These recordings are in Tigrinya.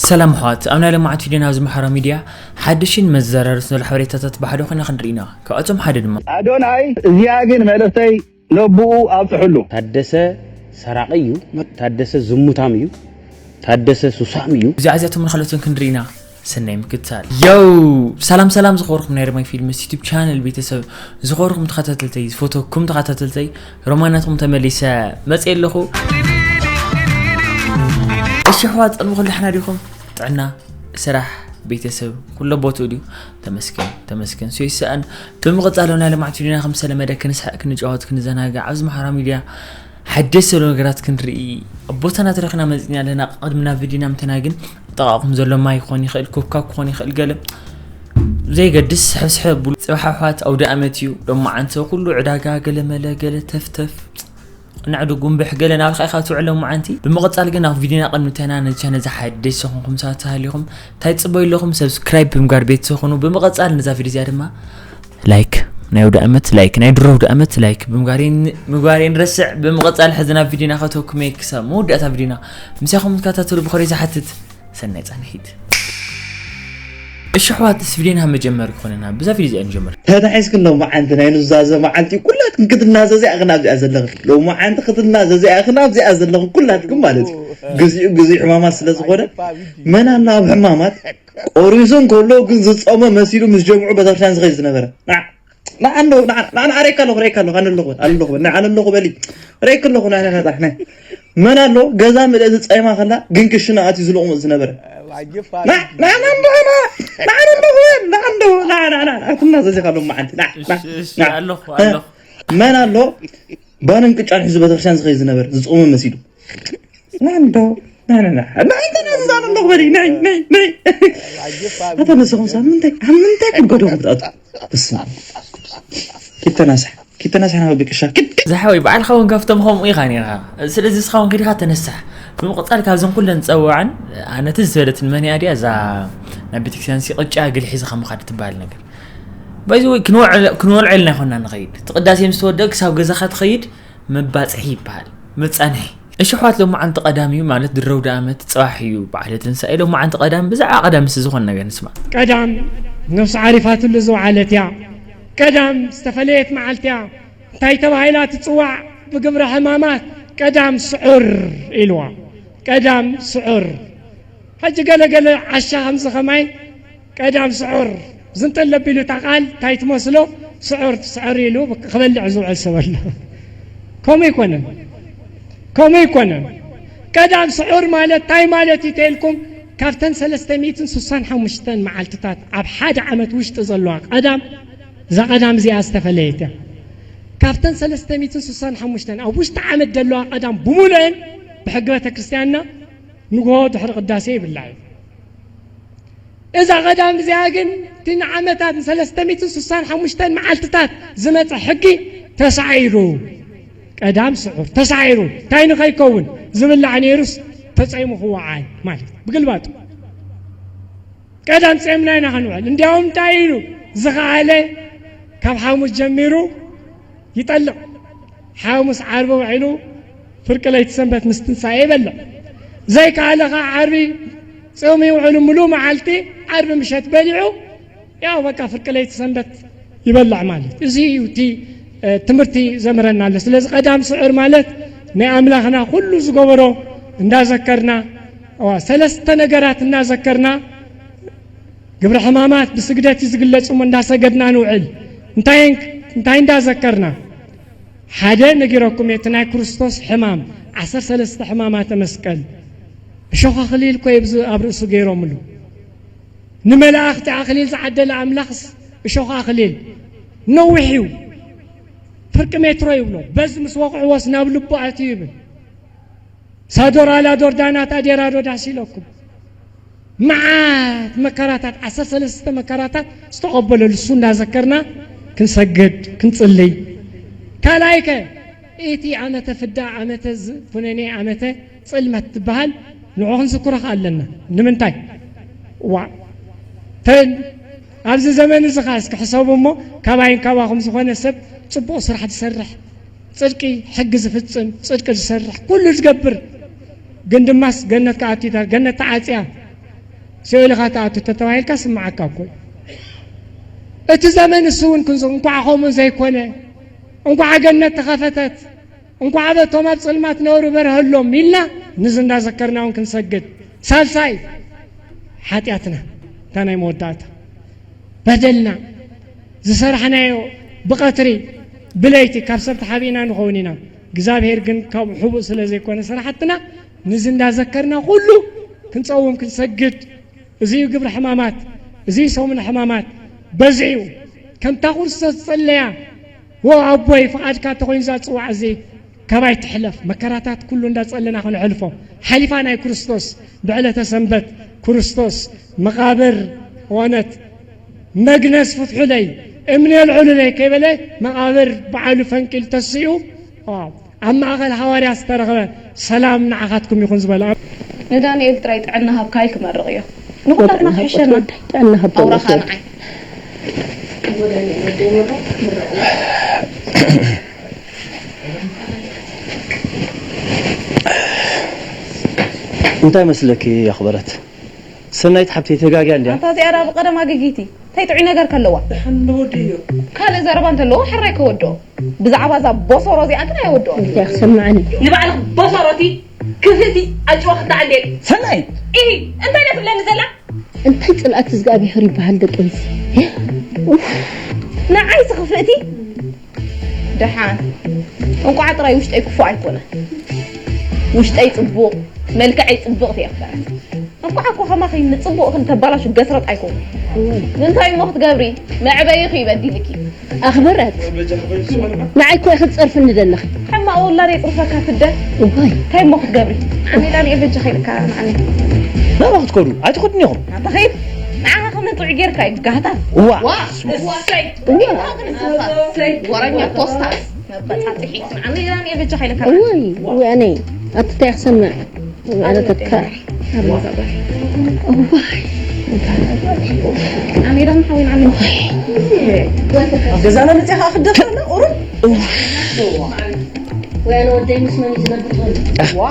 ሰላም ኣሕዋት፣ ኣብ ናይ ሎማዓንቲ ቪድዮና ኣብዚ ማሕበራዊ ሚድያ ሓድሽን መዘራረብትን ዘሎ ሓበሬታታት ብሓደ ኮይና ክንርኢ ኢና። ካብኣቶም ሓደ ድማ ኣዶናይ እዚኣ ግን መልእኽተይ ነቦኡ ኣብፅሑሉ። ታደሰ ሰራቒ እዩ። ታደሰ ዝሙታም እዩ። ታደሰ ሱሳም እዩ። እዚኣ እዚኣቶምን ካልኦትን ክንርኢ ኢና። ሰናይ ምክትታል። ዮው! ሰላም ሰላም ዝኸበርኩም ናይ ሮማይ ፊልምስ ዩቱብ ቻነል ቤተሰብ፣ ዝኸበርኩም ተኸታተልተይ፣ ዝፈተኩም ተኸታተልተይ፣ ሮማናትኩም ተመሊሰ መፅየ ኣለኹ። እሺ ኣሕዋት፣ ቅድሚ ኩሉ ደሕና ዲኹም? ጥዕና፣ ስራሕ፣ ቤተሰብ ኩሎ ቦትኡ ድዩ? ተመስገን ተመስገን፣ ሶ ይሰኣን። ብምቕፃል ናይ ሎማዓንቲ ቪድዮና ከም ዝተለመደ ክንስሕቕ ክንጫወት ክንዘናጋዕ ኣብዚ ማሕበራዊ ሚድያ ሓደሽ ዘሎ ነገራት ክንርኢ ኣብ ቦታና ተረኽና መፂና ኣለና። ቅድሚ ናብ ቪድዮና ምተና ግን ጠቓቕኩም ዘሎ ማይ ክኾን ይኽእል፣ ኮካ ክኾን ይኽእል፣ ገለ ዘይገድስ ሕብስሕ ብሉ። ፅባሕ ኣሕዋት ኣውደ ኣመት እዩ። ሎማዓንቲ ኩሉ ዕዳጋ ገለመለ ገለ ተፍተፍ ንዕዱ ጉንብሕ ገለ ናብልካ ኢኻ ትውዕል ሎማዓንቲ። ብምቕፃል ግን ኣብ ቪድዮና ቅድሚ ተና ነዚ ቻነል ሓደሽ ዝኾንኩም ሰባት ተሃሊኹም እንታይ ትፅበዩ ኣለኹም? ሰብስክራይብ ብምግባር ቤተሰብ ኩኑ። ብምቕፃል ነዛ ቪድዮ እዚኣ ድማ ላይክ ናይ ኣውደ ኣመት ላይክ ናይ ድሮ ኣውደ ኣመት ላይክ ብምግባር የን- ምግባር የንረስዕ። ብምቕፃል ሕዚ ናብ ቪድዮና ከተኩም እየ ክሳብ መወዳእታ ቪድዮና ምሳኹም ትከታተሉ ብኸሪ ዝሓትት ሰናይ ፃንሒት። እሺ ኣሕዋት፣ ምስ ቪድዮና መጀመር ክኾነና ብዛ ቪድዮ እዚኣ ንጀምር። ተታሒዝክን ሎማዓንቲ ናይ ኑዛዘ መዓልቲ ኩላትክን ክትናዘዚ ኢኽን ኣብዚኣ ዘለኽን። ሎማዓንቲ ክትናዘዚ ኢኽን ኣብዚኣ ዘለኽን ኩላትክን ማለት እዩ። ግዚኡ ግዚኡ ሕማማት ስለ ዝኾነ መን ኣሎ ኣብ ሕማማት ቆሪሱ እንከሎ ግን ዝጾመ መሲሉ ምስ ጀምዑ ቤተክርስትያን ዝኸይድ ዝነበረ። ንዓ ንዓ ኣለኹ ንዓ ንዓ ርእየካ ኣለኹ ርእየካ ኣለኹ ኣነ ኣለኹ ኣነ ኣለኹ ንዓ ኣነ ኣለኹ በሊ ርእየካ ኣለኹ ንዓ ንዓ ንዓ መን ኣሎ ገዛ ምልእቲ ጸይማ ከላ ግን ክሽነ ኣትዩ ዝልቕሙ ዝነበረ። ንዓ ንዓ ንዓ ንዓ ንዓ ንዓ ንዓ ንዓ ንዓ ኣትና ዘዚኻ ሎም መዓንቲ ንዓ ንዓ እሺ እሺ ንዓ ኣለኹ ኣለኹ መን ኣሎ ባንን ቅጫን ሒዙ ቤተክርስትያን ዝኸይድ ዝነበረ ዝጾመ መሲሉ። ናንዶ ናናና ናንተ ናንዛን ኣለኹ በሊ ናይ ናይ ናይ ኣታ ነስኹም ሳ ምንታይ ኣብ ምንታይ ክትገደው ክትኣቱ። በስመ ኣብ። ኪተናስሕ ኪተናስሕ ናብ ብቅሻ ክድ ዝሓወይ ባዕልኻ እውን ካብቶም ከምኡ ኢኻ ነርኻ። ስለዚ እስኻ እውን ከዲኻ ተነሳሕ። ብምቕፃል ካብዘን ኩለን ዝፀዋዓን ኣነቲ ዝበለትን መን እያ ድያ እዛ ናብ ቤተክርስትያን ሲ ቅጫ እግሪ ሒዝኻ ምኻድ ትበሃል ነገር። ባይዘወይ ክንወልዐልና ይኾንና ንኸይድ እቲ ቅዳሴ ምስ ተወደአ ክሳብ ገዛኻ ትኸይድ መባፅሒ ይበሃል። መፃንሒ። እሺ ኣሕዋት፣ ሎማዓንቲ ቀዳም እዩ ማለት ድሮ ኣውደ ኣመት ፅባሕ እዩ በዓለ ትንሳኤ። ሎማዓንቲ ቀዳም ብዛዕባ ቀዳም እስቲ ዝኾነ ነገር ንስማዕ። ቀዳም ነፍሱ ዓሪፋትሉ ዝወዓለት እያ። ቀዳም ዝተፈለየት መዓልቲ እያ። እንታይ ተባሂላ ትፅዋዕ? ብግብረ ሕማማት ቀዳም ስዑር ኢልዋ። ቀዳም ስዑር። ሕጂ ገለ ገለ ዓሻ ከምዚ ከማይ ቀዳም ስዑር ዝንጥል ለቢሉ እታ ቃል እንታይ ትመስሎ ስዑር ስዕር ኢሉ ክበልዕ ዝውዕል ሰብ ኣሎ። ከምኡ ኣይኮነን፣ ከምኡ ኣይኮነን። ቀዳም ስዑር ማለት እንታይ ማለት እዩ ተልኩም ካብተን ሰለስተ ሚእትን ስሳን ሓሙሽተን መዓልትታት ኣብ ሓደ ዓመት ውሽጢ ዘለዋ ቀዳም እዛ ቀዳም እዚኣ ዝተፈለየት እያ። ካብተን ሰለስተ ሚእትን ስሳን ሓሙሽተን ኣብ ውሽጢ ዓመት ዘለዋ ቀዳም ብሙሉአን ብሕጊ ቤተ ክርስቲያንና ንግሆ ድሕሪ ቅዳሴ ይብላዕ እዩ። እዛ ቀዳም እዚኣ ግን እቲ ንዓመታት ንሰለስተ ሚእትን ስሳን ሓሙሽተን መዓልትታት ዝመፀ ሕጊ ተሳዒሩ፣ ቀዳም ስዑር ተሳዒሩ እንታይ ንኸይከውን ዝብላዕ ነይሩስ ተፀይሙ ክወዓል ማለት ብግልባጡ ቀዳም ፂምና ኢና ክንውዕል። እንዲያውም እንታይ ኢሉ ዝኸኣለ ካብ ሓሙስ ጀሚሩ ይጠልቕ። ሓሙስ ዓርቢ ውዒሉ ፍርቂ ለይቲ ሰንበት ምስ ትንሳኤ ይበልዕ። ዘይከኣለ ከዓ ዓርቢ ፂሙ ይውዕሉ ምሉእ መዓልቲ ዓርቢ ምሸት በሊዑ ያው በቃ ፍርቂ ለይቲ ሰንበት ይበልዕ ማለት እዚ እዩ እቲ ትምህርቲ ዘምህረና ኣሎ። ስለዚ ቀዳም ስዑር ማለት ናይ ኣምላኽና ኩሉ ዝገበሮ እንዳዘከርና ሰለስተ ነገራት እናዘከርና ግብረ ሕማማት ብስግደት እዩ ዝግለጽ እሞ እንዳሰገድና ንውዕል። እንታይ እንታይ እንዳዘከርና ሓደ ነጊረኩም እቲ ናይ ክርስቶስ ሕማም ዓሰርተ ሰለስተ ሕማማተ መስቀል እሾኽ ኣኽሊል እኮ እዩ ኣብ ርእሱ ገይሮምሉ። ንመላእኽቲ ኣኽሊል ዝዓደለ ኣምላኽስ እሾኽ ኣኽሊል ነዊሕ እዩ፣ ፍርቂ ሜትሮ ይብሎ። በዚ ምስ ወቕዕዎስ ናብ ልቡ ኣትዩ ይብል። ሳዶር ኣላዶር ዳናት ኣዴራዶ ዳስ ኢለኩም መዓት መከራታት ዓሰርተ ሰለስተ መከራታት ዝተቐበለሉ እሱ እንዳዘከርና ክንሰግድ ክንጽልይ። ካልኣይከ እቲ ዓመተ ፍዳ ዓመተ ኩነኔ ዓመተ ጽልመት ትበሃል ንዑ ክንዝክሮ ከ ኣለና። ንምንታይ ዋ ተን ኣብዚ ዘመን እዚ ኸ እስኪ ሕሰቡ እሞ ካባይን ካባኹም ዝኾነ ሰብ ጽቡቕ ስራሕ ዝሰርሕ ጽድቂ ሕጊ ዝፍጽም ጽድቂ ዝሰርሕ ኩሉ ዝገብር ግን ድማስ ገነት ክኣቱ ገነት ተዓጽያ ሲኦል ኢኻ ትኣቱ ተተባሂልካ ስምዓካ እኮ እዩ። እቲ ዘመን እሱ እውን ክንሱ እንኳዕ ከምኡ ዘይኮነ፣ እንኳዕ ገነት ተኸፈተት፣ እንኳዕ በቶም ኣብ ጸልማት ነበሩ በርሀሎም ኢልና ንዚ እንዳዘከርና እውን ክንሰግድ። ሳልሳይ ሓጢኣትና፣ እታ ናይ መወዳእታ በደልና፣ ዝሰራሕናዮ ብቐትሪ ብለይቲ ካብ ሰብ ተሓቢእና ንኸውን ኢና። እግዚኣብሔር ግን ካብ ሕቡእ ስለ ዘይኮነ ስራሕትና፣ ንዚ እንዳዘከርና ኩሉ ክንጸውም ክንሰግድ። እዚ እዩ ግብሪ ሕማማት፣ እዚ እዩ ሰሙነ ሕማማት። በዚ እዩ ከምታ ክርስቶስ ዝጸለያ፣ "ዎ ኣቦይ፣ ፍቓድካ እንተኾይኑ እዛ ጽዋዕ እዚ ካባይ ትሕለፍ፣ መከራታት ኩሉ እንዳጸለና ክንሕልፎ፣ ሓሊፋ ናይ ክርስቶስ ብዕለተ ሰንበት ክርስቶስ መቓብር ኾነት፣ መግነዝ ፍትሑለይ፣ እምኒ ኣልዕሉለይ" ከይበለ መቓብር በዓሉ ፈንቂል ተሲኡ፣ ኣብ ማእኸል ሃዋርያ ዝተረኽበ ሰላም ንዓኻትኩም ይኹን ዝበለ። ንዳንኤል ጥራይ ጥዕና ሃብካ ኢል ክመርቕ እዮ። ንኹላትና ክሕሸና። ጥዕና ሃብካ ኣውራኻ ንዓይ። እንታይ መስለኪ ኣኽበረት? ሰናይት ሓብተይ ተጋግያ እንድያ። ኣንታ እዚኣ ደኣ ብቐደም ኣገጊቲ። እንታይ ጥዑይ ነገር ከለዋ? ደሓን ንወዲ እዮ። ካልእ ዘረባ እንተለዎ ሕራይ ከወድኦ። ብዛዕባ እዛ ቦሶሮ እዚኣ ግን ኣየወድኦ። እንታይ ክሰምዓኒ? ንባዕልኽ ቦሶሮቲ ክፍእቲ ኣጭዋ ክተዓንዴ። ሰናይት! ኢሂ፣ እንታይ እያ ትብለኒ ዘላ? እንታይ ጽልኣት እግዚኣብሔር ይበሃል ደቂ ኣንስትዮ? ኡፍ። ንዓይ ዝኽፍእቲ ደሓን። እንቋዕ ጥራይ ውሽጠይ ክፉእ ኣይኮነ። ውሽጠይ ጽቡቕ፣ መልክዐይ ጽብቕቲ እየ ክበረት። እንቋዕ እኮ ከማኺ ንጽቡቕ ክንተባላሹ ገስረጥ ኣይኮኑ። እወይ። እንታይ እሞ ክትገብሪ? መዕበይኺ እዩ በዲልኪ። ኣኽብረት። ንዓይ እኮ ኢኺ ትጸርፍኒ ዘለኺ። ሕማቕ ውላድ የጽርፈካ ትደ። እዋይ። እንታይ እሞ ክትገብሪ? ዓሚላ ንኤ በጃ ከይልካ ንዓኒ። ናብራ ክትከዱ? ኣይትኸዱን ኢኹም። ኣታ ኸይድ። ንዓኻ ከመን ጥዑይ ጌርካ እዩ ጋህታ። እዋ። ዋ። እሰይ። እዋ። እሰይ። ወረኛ ኮስታስ። መበጻጽሒ። ንዓኒ ኢላ ንኤ በጃ ከይልካ። እዋይ። እዋይ ኣነ። ኣቲ እንታይ ክሰምዕ? ኣነ ተካ። ኣሜዳን ሓዊን ዓመት። ኣብ ገዛና መፅያ ከዓ ክደፍረና ቁሩብ። ወይ ኣነ ወደይ ምስ መን እዩ ዝነብር ዘሎ? ዋ።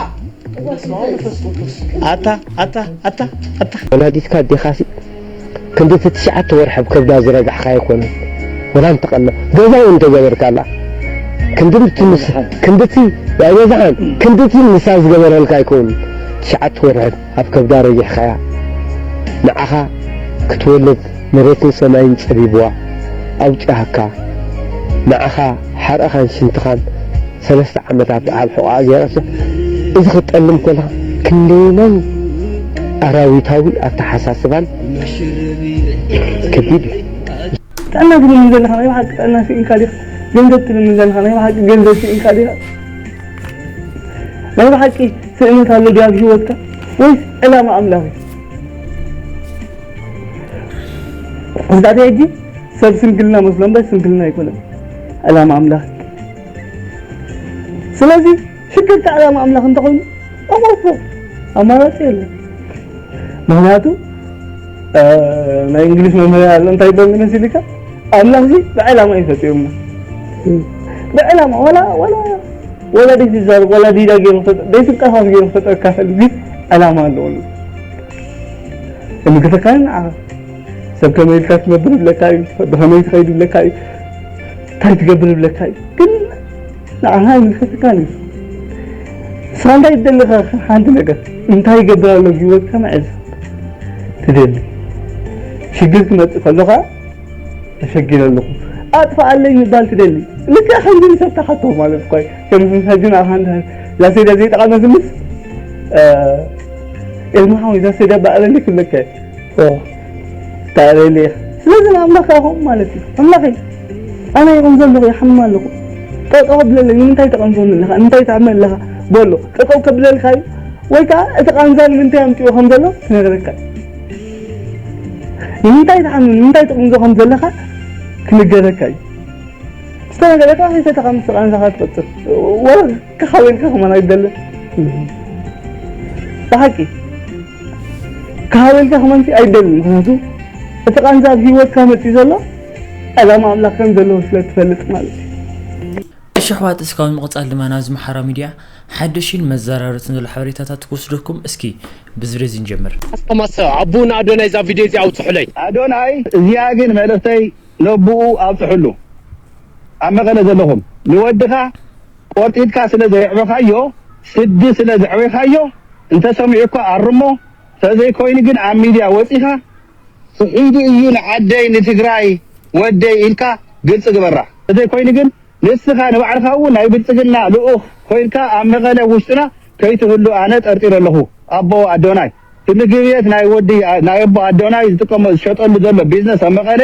ኣታ ኣታ ኣታ ኣታ። ወላዲትካ ኣዴኻሲ ክንድቲ ትሽዓተ ወርሒ ኣብ ከብዳ ዝረጋሕኻ ኣይኮነን። ወላ እንተቐለ ገዛ እውን እንተገበርካላ ክንድቲ ምስ ክንድቲ ኣይበዝሓን ክንድቲ ንሳ ዝገበረልካ ኣይከውንን። ትሽዓተ ወርሒ ኣብ ከብዳ ረጊሕኻያ። ንዓኻ ክትወልድ መሬትን ሰማይን ጸቢብዋ ኣውጺኣካ። ንዓኻ ሓርዕኻን ሽንትኻን ሰለስተ ዓመታት ኣብ ሕቖኣ ገይራቶ። እዚ ክትጠልም ከለኻ ክንደየናይ ኣራዊታዊ ኣተሓሳስባን ከቢድ እዩ። ጥዕና ትልምን ዘለኻ ናይ ብሓቂ ጥዕና ስኢንካ ዲኻ? ገንዘብ ትልምን ዘለኻ ናይ ብሓቂ ገንዘብ ስኢንካ ዲኻ? ናይ ብሓቂ ስእነት ኣሎ ድዩ ኣብ ህይወትካ? ወይስ ዕላማ ኣምላኽ እዩ? መብዛሕትኡ ሕጂ ሰብ ስንክልና መስሎ እምበር ስንክልና ኣይኮነን። ዕላማ ኣምላኽ እዩ። ስለዚ ሽግርካ ዕላማ ኣምላኽ እንተኾይኑ፣ ኣቑርፎ። ኣማራጺ የለን። ምኽንያቱ፣ እ፣ ናይ እንግሊዝ መምህር ኣሎ፣ እንታይ ይበል መሲልካ? ኣምላኽሲ ብዕላማ እዩ ፈጢሩና። ብዕላማ፣ ዋላ፣ ዋላ፣ ዋላ ደይ ትዛረብ፣ ዋላ ዲዳ ገይሩ ክፈጥ-፣ ደይ ትንቀሳቐስ ገይሩ ክፈጥረካ ይኽእል፣ ግን ዕላማ ኣለዎ። ንምግተካን ንዓኻ። ሰብ ከመይ ኢልካ ትነብር ይብለካ እዩ፣ ብኸመይ ትኸይድ ይብለካ እዩ፣ እንታይ ትገብር ይብለካ እዩ። ግን ንዓኻ ኣይምልከተካን እዩ። ንስኻ እንታይ ትደሊ ኢኻ? ሓንቲ ነገር እንታይ ይገብር ኣሎ ኣብ ህይወትካ ምዕዝ ትደሊ። ሽግር ክመጽእ ከሎ ኸኣ ተሸጊረ ኣለኹ ኣጥፍኣለይ ምባል ትደሊ። ልክዕ ከምዚ ንሰብ ትሓቶ ማለት እኮ እዩ። ከም ሕጂ ንዓኻ እንተ ላሴዳ ዘይጠቐመትንስ፣ እ፣ ኤርሚ ሓወይ ላሴዳ በኣለኒ ክብለካ እየ። ኦ፣ ተኣልየለይ ኢኻ። ስለዚ ንኣምላኽ ከኣ ከምኡ ማለት እዩ። ኣምላኸይ፣ ኣነ ይቕንዞ ኣለኹ፣ ይሓምም ኣለኹ። ጠጠው ኣብለለይ፣ ንምንታይ ትቐንዞኒ ኣለኻ? ንምንታይ ትሓምም ኣለኻ? በሎ። ጠጠው ከብለልካ እዩ። ወይ ከኣ እቲ ቃንዛ ንምንታይ ኣምጺኦ ከም ዘሎ ክነግረካ እዩ። ንምንታይ ትሓምም፣ ንምንታይ ትቕንዞ ከም ዘለኻ ክንገረካ እዩ። ዝተነገረካ ከይሰተኻ ምስ ቃንዛኻ ትቐጽል። ወላ ክኻወልካ ከማን ኣይደልን። ብሓቂ ክሃበልካ ከማን ኣይደልን። ምኽንያቱ እቲ ቃንዛ ኣብ ህይወትካ መጺኡ ዘሎ ዕላማ ኣምላኽ ከም ዘለዎ ስለ ትፈልጥ ማለት እዩ። እሺ ኣሕዋት፣ እስካብ ምቕጻል ድማ ናብዚ ማሕበራዊ ሚድያ ሓደሽን መዘራረብትን ዘሎ ሓበሬታታት ክወስደኩም። እስኪ ብዝሬዚ ንጀምር። ኣስተማሰ ኣቡ ንኣዶናይ እዛ ቪድዮ እዚ ኣውፅሑለይ። ኣዶናይ እዚኣ ግን መልእኽተይ ነብኡ ኣብፅሑሉ። ኣብ መቐለ ዘለኹም ንወድኻ ቆርጢጥካ ስለ ዘየዕበኻዮ፣ ስዲ ስለ ዘዕበኻዮ፣ እንተሰሚዑ እኳ ኣርሞ፣ ተዘይኮይኑ ግን ኣብ ሚድያ ወፂኻ ስሒዱ እዩ ንዓደይ ንትግራይ ወደይ ኢልካ ግልፂ ግበራ። ተዘይኮይኑ ግን ንስኻ ንባዕልኻ እውን ናይ ብልፅግና ልኡኽ ኮይንካ ኣብ መቐለ ውሽጥና ከይትህሉ ኣነ ጠርጢረ ኣለኹ። ኣቦ ኣዶናይ እቲ ምግብየት ናይ ወዲ ናይ ኣቦ ኣዶናይ ዝጥቀሞ ዝሸጠሉ ዘሎ ቢዝነስ ኣብ መቐለ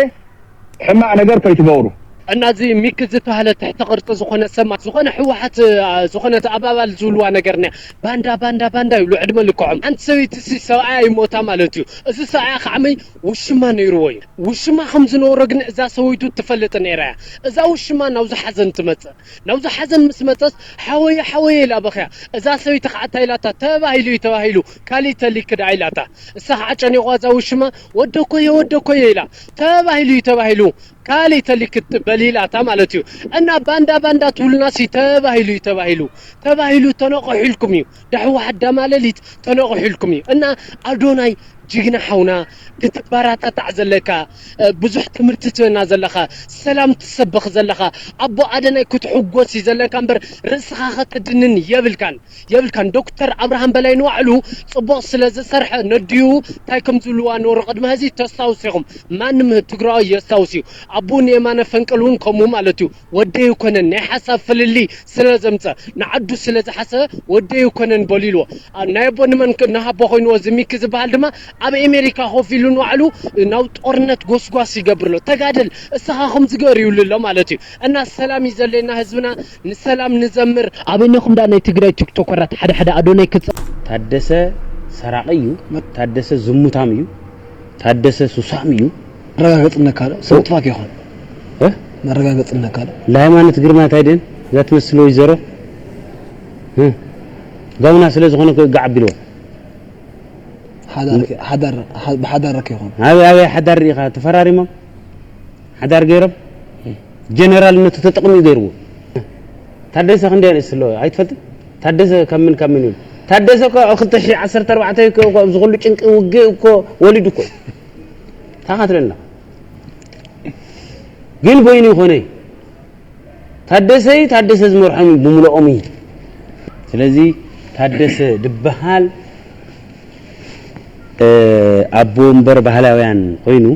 ሕማቕ ነገር ከይትገብሩ። እና እዚ ሚክ ዝተባህለ ትሕተ ቅርፂ ዝኾነ ሰማት ዝኾነ ህወሓት ዝኾነት ኣባባል ዝብልዋ ነገር ኒያ ባንዳ ባንዳ ባንዳ ይብሉ ዕድመ ልክዖም ሓንቲ ሰበይቲ ሲ ሰብኣያ ይሞታ ማለት እዩ እዚ ሰብኣያ ከዓመይ ውሽማ ነይርዎ እዩ ውሽማ ከም ዝነበሮ ግን እዛ ሰበይቱ ትፈልጥ ነይራ እያ እዛ ውሽማ ናብዚ ሓዘን ትመፅእ ናብዚ ሓዘን ምስ መፀስ ሓወየ ሓወየ ኢላ በኽያ እዛ ሰበይቲ ከዓ እንታይ ኢላታ ተባሂሉ እዩ ተባሂሉ ካሊእ ተሊክ ደኣ ኢላታ እሳ ከዓ ጨኒቑዋ እዛ ውሽማ ወደኮየ ወደኮየ ኢላ ተባሂሉ እዩ ተባሂሉ ካሊእ ተሊክ በል ኢላታ ማለት እዩ እና ባንዳ ባንዳ ትብሉናሲ ተባሂሉ እዩ ተባሂሉ ተባሂሉ ተነቑሑ ኢልኩም እዩ ደሕወሓት ዳማ ለሊት ተነቑሑ ኢልኩም እዩ እና ኣዶናይ ጅግና ሓውና ክትበራታታዕ ዘለካ ብዙሕ ትምህርቲ ትህበና ዘለኻ ሰላም ትሰብኽ ዘለኻ ኣቦ ኣደናይ ክትሕጎስ እዩ ዘለካ እምበር ርእስኻ ከተድንን የብልካን የብልካን ዶክተር ኣብርሃም በላይ ንባዕሉ ፅቡቕ ስለ ዝሰርሐ ነዲኡ እንታይ ከም ዝብልዋ ነበሩ ቅድሚ ሕዚ ተስታውሱ ኢኹም ማንም ትግራዋይ የስታውስ እዩ ኣቦ ንየማነ ፈንቅል እውን ከምኡ ማለት እዩ ወደይ ይኮነን ናይ ሓሳብ ፍልልይ ስለ ዘምፀ ንዓዱ ስለ ዝሓሰበ ወደይ ይኮነን በሉ ኢልዎ ናይ ኣቦ ንመን ንሃቦ ኮይንዎ ዝሚኪ ዝበሃል ድማ ኣብ ኤሜሪካ ኮፍ ኢሉ ንባዕሉ ናብ ጦርነት ጎስጓስ ይገብር ኣሎ ተጋደል እስኻ ከም ዝገር ይብሉ ኣሎ ማለት እዩ እና ሰላም እዩ ዘሌና ህዝብና ንሰላም ንዘምር ኣበይነኹም ዳ ናይ ትግራይ ቲክቶከራት ሓደ ሓደ ኣዶናይ ክፀ ታደሰ ሰራቂ እዩ ታደሰ ዝሙታም እዩ ታደሰ ሱሳም እዩ መረጋገፅነካ ዶ ሰብ ጥፋት ይኾን እ መረጋገፅነካ ዶ ለሃይማኖት ግርማ እንታይ ደን እዛ ትመስል ወይዘሮ እ ጋውና ስለ ዝኾነ ክእጋዕ ኣቢልዎ ሓዳር ሓዳር ብሓዳር ረኪ ይኾን ኣበይ ኣበይ ሓዳር ርኢኻ ተፈራሪሞም ሓዳር ገይሮም ጀነራልነቱ ተጠቕሚኡ ገይርዎ ታደሰ ክንደይ ኣርእስቲ ኣለዎ ኣይትፈልጥን ታደሰ ካብ ምን ካብ ምን ይብል ታደሰ እኮ ኣብ ክልተ ሽሕ ዓሰርተ ኣርባዕተ እኮ ኣብዚ ኩሉ ጭንቂ ውግእ እኮ ወሊዱ እኮ እዩ ታኻትለና ግን በይኑ ይኾነ እዩ ታደሰ እዩ ታደሰ ዝመርሖም እዩ ብምልኦም እዩ ስለዚ ታደሰ ድበሃል ኣቦ እምበር ባህላውያን ኮይኑ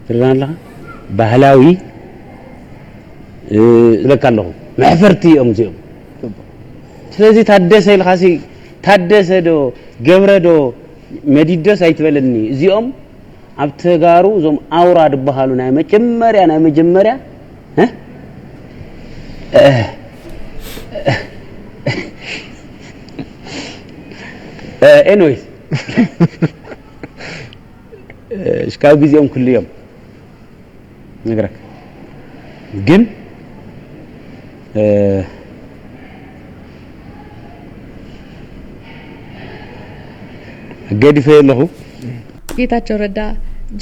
ትርዳን ኣለኻ ባህላዊ እብለካ ኣለኹ መሕፈርቲ እዮም እዚኦም ስለዚ ታደሰ ኢልኻሲ ታደሰ ዶ ገብረ ዶ መዲዶስ ኣይትበለኒ እዚኦም ኣብ ተጋሩ እዞም ኣውራ ድበሃሉ ናይ መጀመርያ ናይ መጀመርያ ኤንወይ እስካብ ግዜኦም ክልዮም ነግረካ ግን ገዲፈ ኣለኹ ጌታቸው ረዳ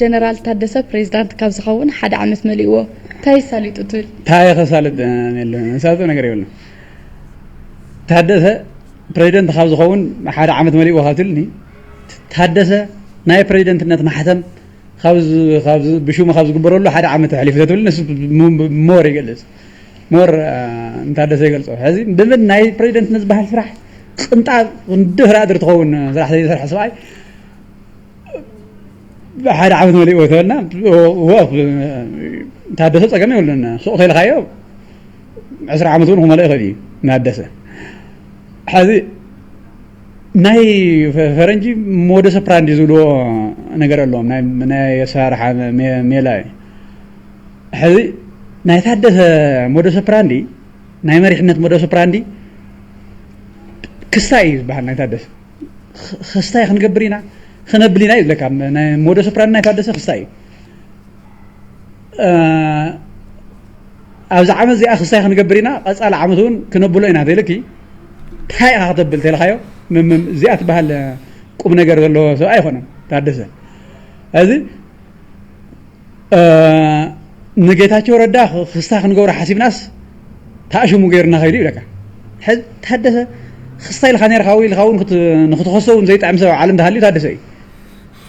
ጀነራል ታደሰ ፕሬዝዳንት ካብ ዝኸውን ሓደ ዓመት መሊእዎ እንታይ ሳሊጡ ትብል እንታይ ከሳልጥ የለ ሳልጦ ነገር የብሉ ታደሰ ፕሬዝደንት ካብ ዝኸውን ሓደ ዓመት መሊእዎ ካብ ትልኒ ታደሰ ናይ ፕሬዝደንትነት ማሕተም ብሽሙ ካብ ዝግበረሉ ሓደ ዓመት ኣሕሊፉ ተትብል ንሱ ሞር ይገልፅ ሞር ንታደሰ ይገልፆ ሕዚ ብምን ናይ ፕሬዚደንት ንዝበሃል ስራሕ ቅንጣ ክንዲ ፍራድር ትኸውን ስራሕ ዘይሰርሐ ሰብኣይ ሓደ ዓመት መሊእዎ ተበልና ታደሰ ፀገም የብሉን ሱቕ ከይልካዮ ዕስራ ዓመት እውን ክመልኦ ይኽእል እዩ ናደሰ ሕዚ ናይ ፈረንጂ ሞደስ ኦፕራንዲ ዝብልዎ ነገር ኣለዎም ናይ ኣሰራርሓ ሜላ እዩ ሕዚ ናይ ታደሰ ሞደስ ኦፕራንዲ ናይ መሪሕነት ሞደስ ኦፕራንዲ ክስታይ እዩ ዝበሃል ናይ ታደሰ ክስታይ ክንገብር ኢና ክነብል ኢና እዩ ዝብለካ ሞደስ ኦፕራንዲ ናይ ታደሰ ክስታይ እዩ ኣብዚ ዓመት እዚኣ ክስታይ ክንገብር ኢና ቀፃሊ ዓመት እውን ክነብሎ ኢና ተይልኪ እንታይ ኢኻ ክተብል ተልካዮ እዚኣ ትበሃል ቁም ነገር ዘለዎ ሰብ ኣይኮነን ታደሰ እዚ ንጌታቸው ረዳ ክስታ ክንገብሮ ሓሲብናስ ታእሽሙ ገይርና ከይዱ ይብለካ ሕዚ ታደሰ ክስታይ ኢልካ ነርካ ወይ ኢልካ እውን ክት- ንክትኸሶ እውን ዘይጥዕም ሰብ ኣብ ዓለም ተሃልዩ ታደሰ እዩ።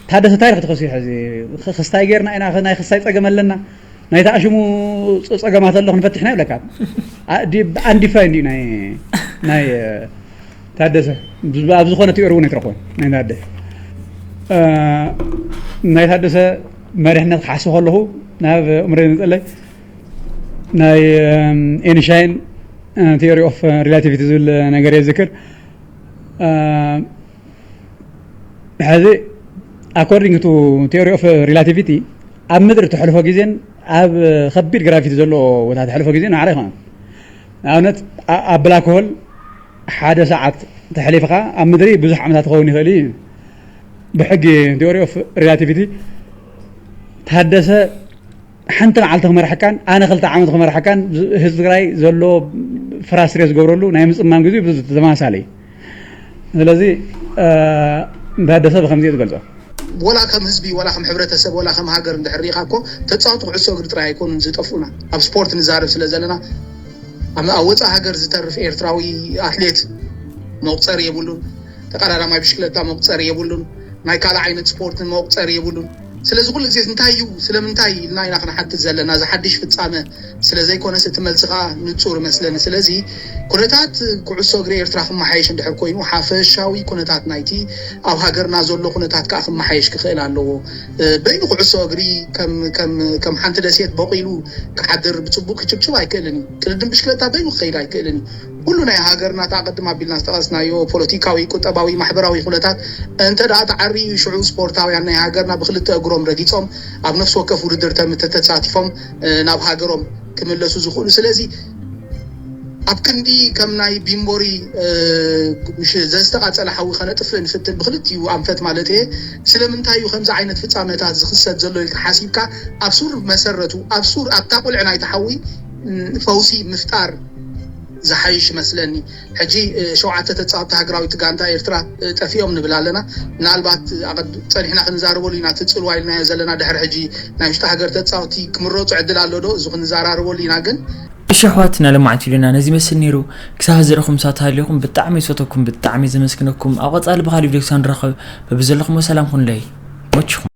ታደሰ እንታይ ክትኸሱ እዩ? ሕዚ ኽ- ክስታይ ጌርና ኢና፣ ናይ ክስታይ ጸገም ኣለና። ናይ ተኣሽሙ ጸ- ጸገማት ኣሎ ክንፈትሕ ኢና ይብለካ። ኣ- ዲ- ኣንዲፋይ እንዲ ናይ ናይ እ፣ ታደሰ ብ- ኣብ ዝኾነ ቲዮሪ እውን ኣይትረኽቦን ናይ ታደሰ እ፣ ናይ ታደሰ መሪሕነት ክሓስብ ከለኹ ናብ እምሮ ይመጸለይ ናይ ኤንሻይን ቲዮሪ ኦፍ ሪላቲቪቲ ዝብል ነገር የዝክር። እ፣ ሕዚ according to theory of relativity ኣብ ምድሪ ትሕልፎ ግዜን ኣብ ከቢድ ግራቪቲ ዘለዎ ቦታ ትሕልፎ ግዜን ማዕረ ይኸውን። ንኣብነት ኣ- ኣብ ብላክ ሆል ሓደ ሰዓት ተሕሊፍካ ኣብ ምድሪ ብዙሕ ዓመታት ክኸውን ይኽእል እዩ። ብሕጊ theory of relativity ታደሰ ሓንቲ መዓልቲ ክመርሐካን ኣነ ክልተ ዓመት ክመርሐካን ዝ- ህዝቢ ትግራይ ዘሎ ፍራስትሬት ዝገብረሉ ናይ ምፅማም ግዜ ብዙ ተመሳሳሊ እዩ። ስለዚ እ፣ ንታደሰ ብከምዚ እየ ዝገልፆ። ወላ ከም ህዝቢ ወላ ከም ሕብረተሰብ ወላ ከም ሃገር እንድሕር ሪኢኻ እኮ ተፃወቲ ኩዕሶ እግሪ ጥራይ ኣይኮኑን ዝጠፍኡና። ኣብ ስፖርት ንዛረብ ስለ ዘለና ኣብ ኣብ ወፃኢ ሃገር ዝተርፍ ኤርትራዊ ኣትሌት መቁፀሪ የብሉን። ተቀዳዳማይ ብሽክለታ መቁፀሪ የብሉን። ናይ ካልእ ዓይነት ስፖርት መቁፀሪ የብሉን። ስለዚ ኩሉ ግዜ እንታይ እዩ ስለምንታይ ኢልና ኢና ክንሓትት ዘለና። እዚ ሓድሽ ፍፃመ ስለ ዘይኮነስ እቲ መልሲ ከዓ ንፁር መስለኒ። ስለዚ ኩነታት ኩዕሶ እግሪ ኤርትራ ክመሓየሽ እንድሕር ኮይኑ ሓፈሻዊ ኩነታት ናይቲ ኣብ ሃገርና ዘሎ ኩነታት ከዓ ክመሓየሽ ክኽእል ኣለዎ። እ፣ በይኑ ኩዕሶ እግሪ ከም ከም ከም ሓንቲ ደሴት በቂሉ ክሓድር ብፅቡቅ ክጭብጭብ ኣይክእልን እዩ። ቅድድም ብሽክለታ በይኑ ክኸይድ ኣይክእልን እዩ። ኩሉ ናይ ሃገርና ተቐድም ኣቢልና ዝጠቐስናዮ ፖለቲካዊ፣ ቁጠባዊ፣ ማሕበራዊ ኩነታት እንተ ደኣ ተዓርዩ ሽዑ ስፖርታውያን ናይ ሃገርና ብክልተ እግሮም ረጊጾም ኣብ ነፍሲ ወከፍ ውድድር ተም- ተተሳቲፎም እ፣ ናብ ሃገሮም ክምለሱ ዝኽእሉ። ስለዚ ኣብ ክንዲ ከም ናይ ቢምቦሪ እ፣ ምሽ- ዘዝተቓጸለ ሓዊ ከነጥፍእ ንፍትን ብክልቲኡ ኣንፈት ማለት እየ። ስለምንታይ እዩ ከምዚ ዓይነት ፍጻመታት ዝኽሰት ዘሎ ኢልካ ሓሲብካ ኣብ ሱር መሰረቱ ኣብ ሱር ኣብታ ቁልዕ ናይቲ ሓዊ ም፣ ፈውሲ ምፍጣር ዝሓይሽ ይመስለኒ። ሕጂ እ፣ ሸውዓተ ተጻወትቲ ሃገራዊት ጋንታ ኤርትራ እ፣ ጠፊኦም ንብል ኣለና። ምናልባት ኣቐድ- ጸኒሕና ክንዛረበሉ ኢና። እቲ ጽልዋ ኢልናዮ ዘለና ድሕሪ ሕጂ ናይ ውሽጢ ሃገር ተጻወትቲ ክምረጹ ዕድል ኣሎ ዶ? እዚ ክንዘራረበሉ ኢና። ግን እሺ ኣሕዋትና፣ ለማዕት ቪድዮና ነዚ መስል ነይሩ። ክሳብ ዝረኹም ሳት ሃልዩኹም ብጣዕሚ ይፈተኩም፣ ብጣዕሚ ዘመስግነኩም። ኣብ ቀጻሊ ብኻሊእ ቪድዮ ክሳብ ንራኸብ በብዘለኹም ሰላም ኩንለይ። ሞችኹም።